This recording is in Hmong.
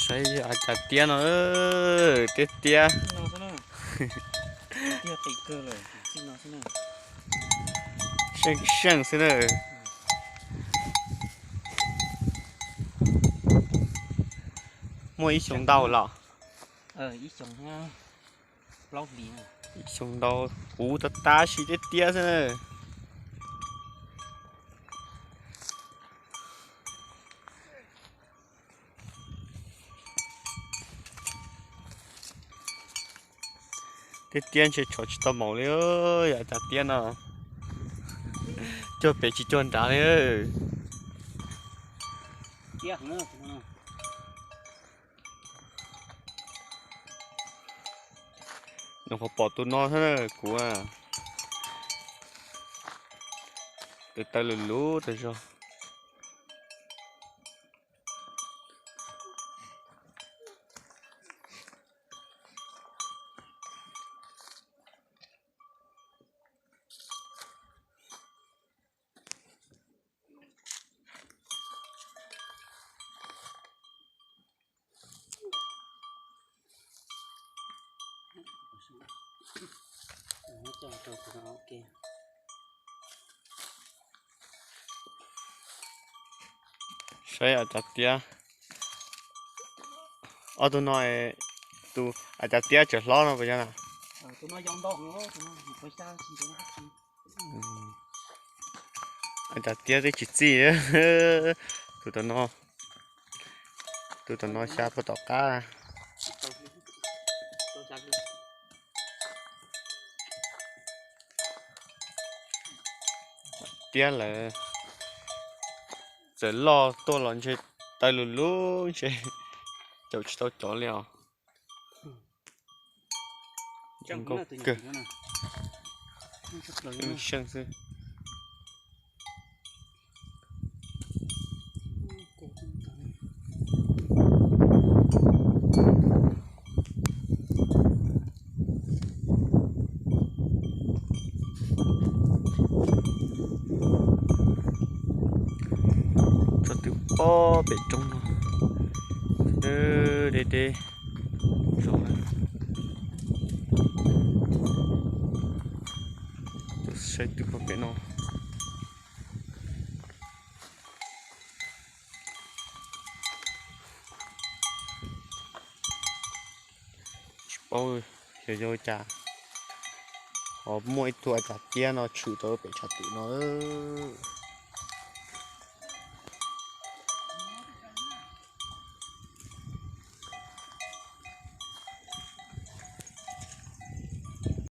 Saib a cas tiab no, tiab tiab. Seej seej xwb na. Muaj ib xyoo ntau los? Ib xyoo ntau, puv tas tas si tiab tiab xwb na. Tiab tiab ntshe tshov tsis tau maum li, yam cas tiab no. Cuag pem tsis cuag nrad li. Nyuam qhuav pom tus no thiab na kuv. Tus taw lus lub tas zog. Saib a cas tiab. Ob tug no, tus a cas tiab tseem hlob no puas yog na? A cas tiab twb tsis txij. Tus tom no, tus tom no xya puag tom qab. Tiab lawm, txawm loj tuaj los ntshe taw lus lub ntshe caum tsis tau cov li os. Nkauj kawg. Seej xwb. Tso twb pob pem roob no, deb deb zoo na. Saib twb pob pem no. Tsis paub yog yog cas, ho muaj ib tug a cas tiab no tshwm rau pem tshav twm no.